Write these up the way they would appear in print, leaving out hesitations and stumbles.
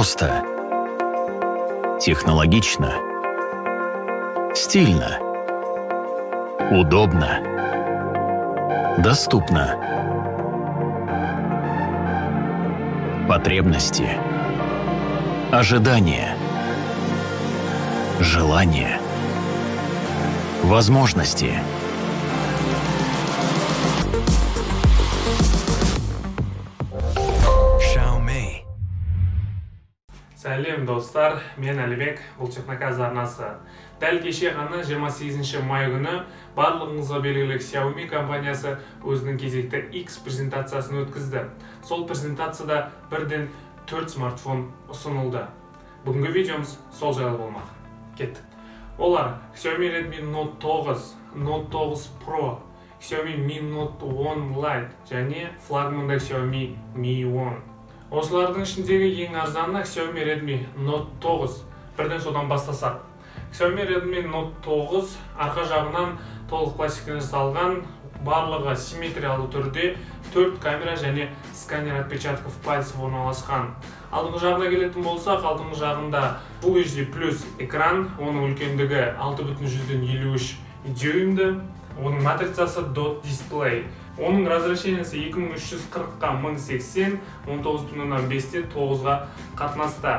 Просто. Технологично. Стильно. Удобно. Доступно. Потребности. Ожидания. Желания. Возможности. Xiaomi. Сәлем, достар! Мен Әлібек, бұл Техноказ арнасы. Дәл кеше ғана, 28 май күні, барлығыңызға белгілі Xiaomi компаниясы өзінің кезекті X презентациясын өткізді. Сол презентацияда бірден төрт смартфон ұсынылды. Бүгінгі видеомыз сол жайлы болмақ. Кеттік! Олар: Xiaomi Redmi Note 9, Note 9 Pro, Xiaomi Mi Note 10 Lite және флагманда Xiaomi Mi 10. Осылардың ішіндегі ең арзаны Xiaomi Redmi Note 9. Бірден содан бастасақ. Xiaomi Redmi Note 9 арқа жағынан толық пластиктен жасалған, барлығы симметриялы түрде, төрт камера және сканер отпечатков пальцев орналасқан. Алдыңғы жағына келетін болсақ, алдыңғы жағында Full HD плюс экран, оның үлкендігі 6,53 дюймді, оның матрицасы Dot Display. Оның разрешениесі 2340-қа 1080, 19,5-те 9-ға қатынаста.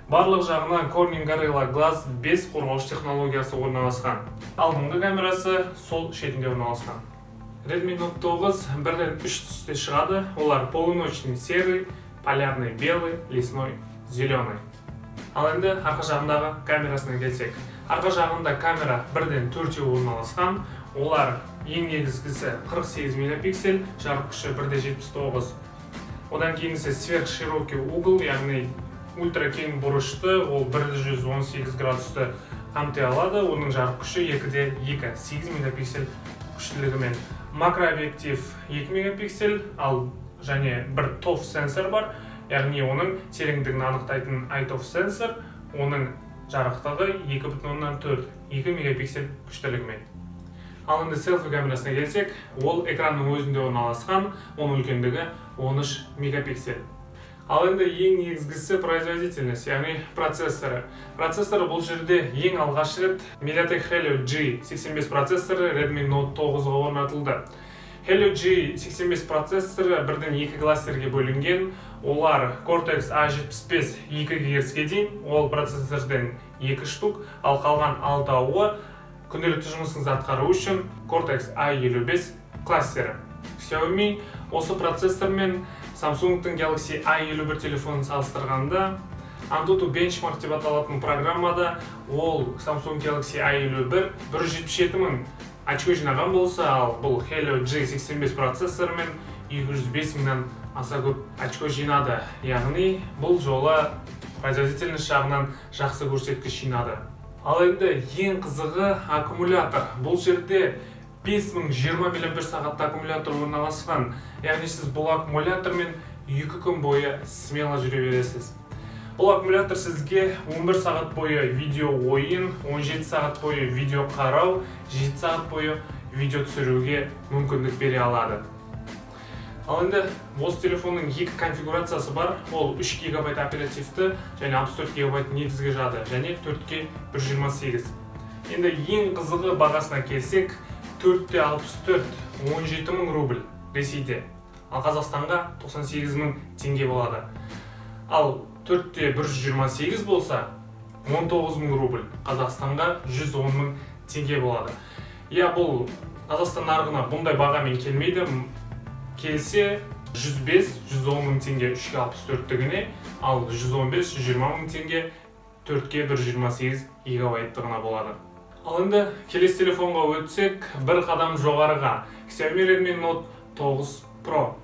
Барлық жағынан Corning Gorilla Glass 5 қорғауыш технологиясы орналасқан. Алдыңғы камерасы сол шетінде орналасқан. Redmi Note 9 бірден үш түсте шығады. Олар: полуночный серый, полярный белый, лесной зеленый. Ал енді арқа жағындағы камерасына келсек. Арқа жағында камера бірден төртеу орналасқан. Олар: ең негізгісі 48 мегапиксель, жарық күші 1,79. Одан кейінгісі сверхширокий угол, яғни ультра кең бұрышты, ол 118 градусты қамти алады, оның жарық күші 2,2, 8 мегапиксель күштілігімен. Макрообъектив 2 мегапиксель, ал және бір TOF сенсор бар, яғни оның тереңдігін анықтайтын iToF сенсор, оның жарықтығы 2,4, 2 мегапиксель күштілігімен. Ал енді селфи камерасына келсек, ол экранның өзінде орналасқан, оның үлкендігі 13 мегапиксель. Ал енді ең негізгісі производительность, яғни процессоры. Процессоры бұл жерде ең алғаш рет MediaTek Helio G85 процессоры Redmi Note 9-ға орнатылды. Helio G85 процессоры бірден екі кластерге бөлінген. Олар Cortex A75 2 ГГц-ге дейін, ол процессорден 2 штук, ал қалған алтауы күнделікті жұмысыңызды атқару үшін Cortex A55 кластері. Xiaomi осы процессормен Samsung-тың Galaxy A51 телефонын салыстырғанда, Antutu Benchmark деп аталатын программада ол Samsung Galaxy A51 177 мың очко жинаған болса, ал бұл Helio G85 процессорымен 205 мыңнан аса көп очко жинады. Яғни бұл жолы производительность жағынан жақсы көрсеткіш жинады. Ал енді ең қызығы аккумулятор. Бұл жерде 5020 мАч сағатта аккумулятор орналасқан. Яғни сіз бұл аккумулятормен 2 күн бойы смело жүре бересіз. Бұл аккумулятор сізге 11 сағат бойы видео ойын, 17 сағат бойы видео қарау, 7 сағат бойы видео түсіруге мүмкіндік бере алады. Ал енді осы телефонның екі конфигурациясы бар. Ол 3 гигабайт оперативті және 64 гигабайт негізгі жады және 4-ке 128. Енді ең қызығы бағасына келсек, 4-те 64 17 мың рубль Ресейде. Ал Қазақстанға 98 мың теңге болады. Ал 4-те 128 болса, 19 мың рубль, Қазақстанға 110 мың теңге болады. Иә, бұл Қазақстан нарығына бұндай бағамен келмейді. Келсе, 105-110 мың теңге 3-ке 64-тігіне, ал 115-120 мың теңге 4-ке 128 гигабайттығына болады. Ал енді келесі телефонға өтсек, бір қадам жоғарыға. Xiaomi Redmi Note 9 Pro.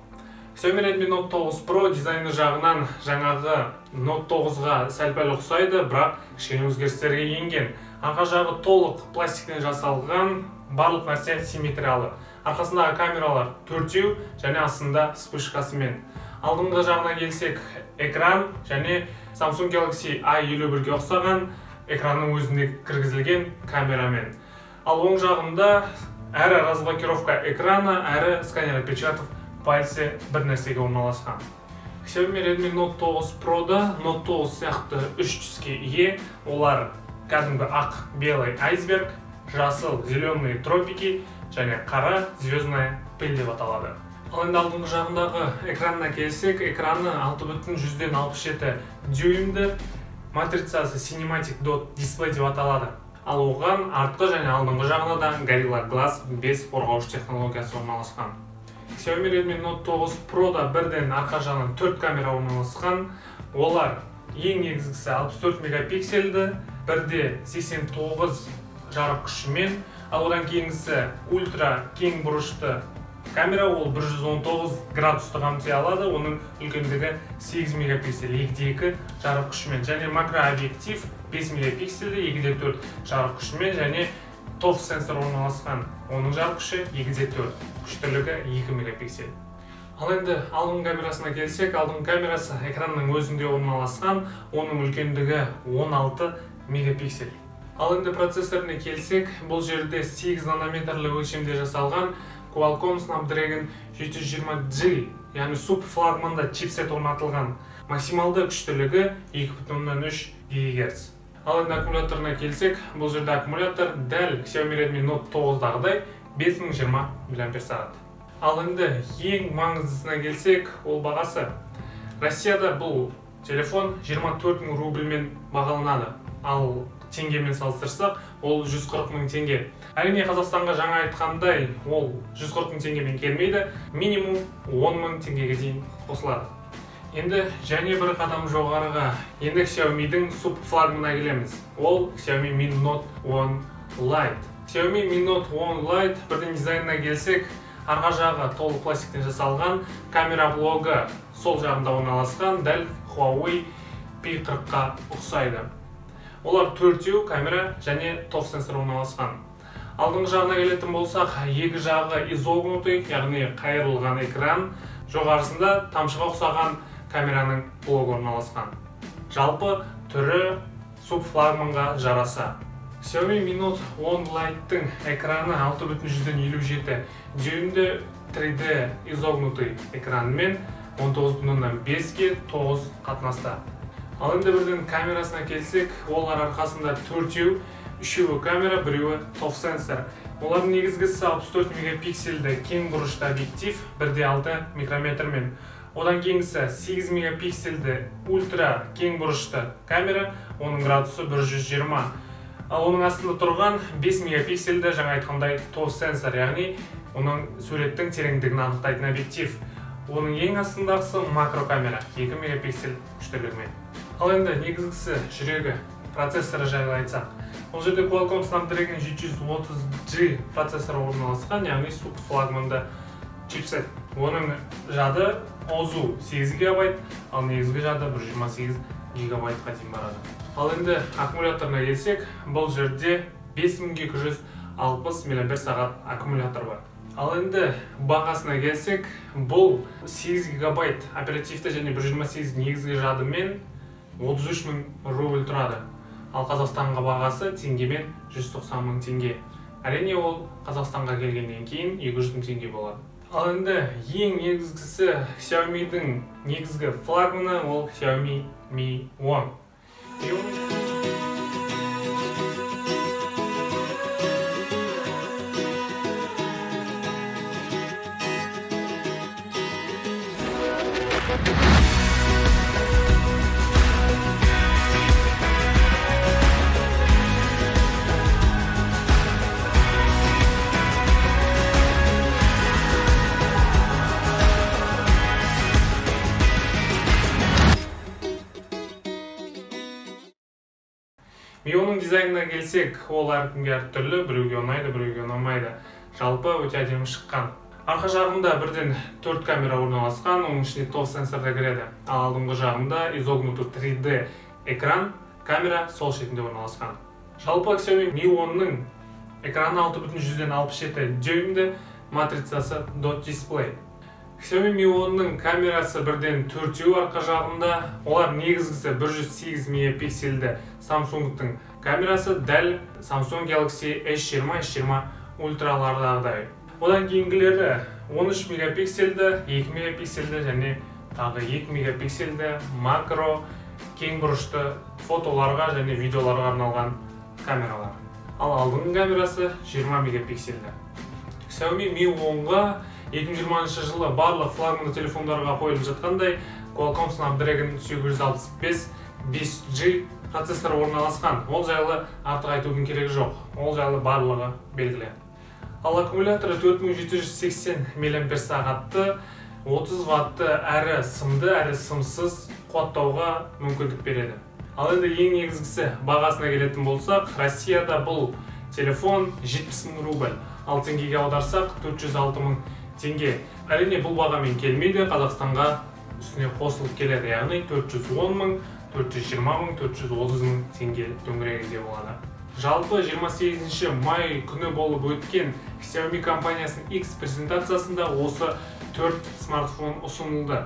Xiaomi Redmi Note 9 Pro дизайны жағынан жаңағы Note 9-ға сәл-пәл ұқсайды, бірақ кішкене өзгерістерге енген. Арқа жағы толық пластиктен жасалған, барлық нәрсе симметриялы. Арқасындағы камералар төртеу және астында вспышкасымен. Алдыңғы жағына келсек, экран және Samsung Galaxy A51-ге ұқсаған экранның өзінде кіргізілген камерамен. Ал оң жағында әрі разблокировка экрана, әрі сканер отпечатков пальцы бір нәрсеге орналасқан. Xiaomi Redmi Note 9 Pro-да Note 9 сияқты үш түске ие. Олар кәдімгі ақ, белый айсберг, жасыл, зеленый тропики және қара, звездная пыль деп аталады. Ал енді алдыңғы жағындағы экранына келсек, экраны 6,67 дюймді, матрицасы Cinematic Dot Display деп аталады. Ал оған артқы және алдыңғы жағында да Gorilla Glass 5 қорғауыш технологиясы орналасқан. Xiaomi Redmi Note 9 Pro-да бірден арқа жағынан 4 камера орналасқан. Олар ең негізгісі 64 мегапиксельді, бірде 89 жарық күшімен, ал одан кейінгісі ультра кең бұрышты камера, ол 119 градусты қамти алады, оның үлкендігі 8 мегапиксель, 2,2 жарық күшімен, және макрообъектив 5 мегапиксельді, 2,4 жарық күшімен, және TOF сенсор орналасқан, оның жарық күші 2,4, күштілігі 2 мегапиксель. Ал енді алдыңғы камерасына келсек, алдыңғы камерасы экранның өзінде орналасқан, оның үлкендігі 16 мегапиксель. Ал енді процессорына келсек, бұл жерде 8 нанометрлі өлшемде жасалған Qualcomm Snapdragon 720G, яғни субфлагманда чипсет орнатылған. Максималды күштілігі 2,3 ГГц. Ал енді аккумуляторына келсек, бұл жерде аккумулятор дәл Xiaomi Redmi Note 9-дағыдай 5020 мАч. Ал енді ең маңыздысына келсек, ол бағасы. Россияда бұл телефон 24 мың рубльмен бағаланады. Ал теңгемен салыстырсақ, ол 140 мың теңге. Әрине, Қазақстанға жаңа айтқандай, ол 140 мың теңгемен келмейді, минимум 10 мың теңгеге дейін қосылады. Енді және бір қадам жоғарыға, енді Xiaomi'дің субфлагманына келеміз. Ол Xiaomi Mi Note 10 Lite. Xiaomi Mi Note 10 Lite бірден дизайнына келсек, арқа жағы толық пластиктен жасалған, камера блогы сол жағында орналасқан, дәл Huawei P40-қа ұқсайды. Олар төртеу камера және TOF сенсор орналасқан. Алдыңғы жағына келетін болсақ, екі жағы изогнутый, яғни қайырылған экран, жоғарысында тамшыға ұқсаған камераның блогы орналасқан. Жалпы түрі субфлагманға жараса. Xiaomi Mi Note 10 Lite-тың экраны 6,57 дюймді 3D изогнутый экранмен 19,5-ге 9 қатынаста. Ал енді бірден камерасына келсек, олар арқасында төртеу, үшеуі камера, біреуі TOF сенсор. Олардың негізгісі 64 мегапиксельді кең бұрышты объектив 1,6 микрометрмен. Одан кейінгісі 8 мегапиксельді ультра кең бұрышты камера, оның градусы 120. Ал оның астында тұрған 5 мегапиксельді жаңа айтқандай TOF сенсор, яғни оның суреттің тереңдігін анықтайтын объектив. Оның ең астындағысы макро камера 2 мегапиксель күштілігімен. Ал енді негізгісі жүрегі, процессоры жайлы айтсақ. Бұл жерде Qualcomm Snapdragon 730G процессоры орналасқан, яғни субфлагманды чипсет. Оның жады ОЗУ 8 гигабайт, ал негізгі жады 128 гигабайтқа дейін барады. Ал енді аккумуляторына келсек, бұл жерде 5260 мАч аккумулятор бар. Ал енді бағасына келсек, бұл 8 гигабайт оперативті және 128 негізгі жадымен 33 мың рубль тұрады. Ал Қазақстанға бағасы теңгемен 190 мың теңге. Әрине, ол Қазақстанға келгеннен кейін 200 мың теңге болады. Ал енді ең негізгісі Xiaomi'дің негізгі флагманы, ол Xiaomi Mi 10. Mi 10-ның дизайнына келсек, ол әркімге әртүрлі, біреуге ұнайды, біреуге ұнамайды. Жалпы өте әдемі шыққан. Арқа жағында бірден 4 камера орналасқан, оның ішіне TOF сенсор да кіреді. Ал алдыңғы жағында изогнутый 3D экран, камера сол шетінде орналасқан. Жалпы Xiaomi Mi 10-ның экраны 6,67 дюймді, матрицасы Dot Display. Xiaomi Mi 10-ның камерасы бірден төртеу арқа жағында, олар негізгісі 108 мегапиксельді Samsung-тың камерасы, дәл Samsung Galaxy S20, S20 ультралардағыдай. Одан кейінгілері 13 мегапиксельді, 2 мегапиксельді және Тағы 2 мегапиксельді макро, кең бұрышты фотоларға және видеоларға арналған камералар. Ал алдыңғы камерасы 20 мегапиксельді. Xiaomi Mi 10-ға 2020 жылы барлық флагман телефондарға қойылып жатқандай Qualcomm Snapdragon 865 5G процессоры орналасқан. Ол жайлы артық айтудың керегі жоқ. Ол жайлы барлығы белгілі. Ал аккумуляторы 4780 мАч сағатты, 30 ватты әрі сымды, әрі сымсыз қуаттауға мүмкіндік береді. Ал енді ең негізгісі, бағасына келетін болсақ, Россияда бұл телефон 70 мың рубль, ал теңгеге аударсақ, 406 мың теңге. Әрине, бұл бағамен келмейді, Қазақстанға үстіне қосылып келеді, яғни 410 мың, 420 мың, 430 мың теңге төңірегінде болады. Жалпы, 28 май күні болып өткен Xiaomi компаниясының X презентациясында осы төрт смартфон ұсынылды.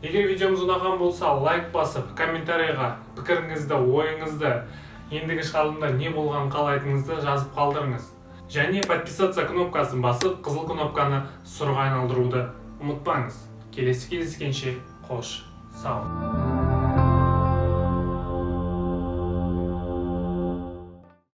Егер видеомыз ұнаған болса, лайк басып, комментарийға пікіріңізді, ойыңызды, ендігі шығарылымда не болғанын қалайтыныңызды жазып қалдырыңыз. Және подписаться кнопкасын басып, қызыл кнопканы сұрға айналдыруды ұмытпаңыз. Келесі кездескенше, қош сау.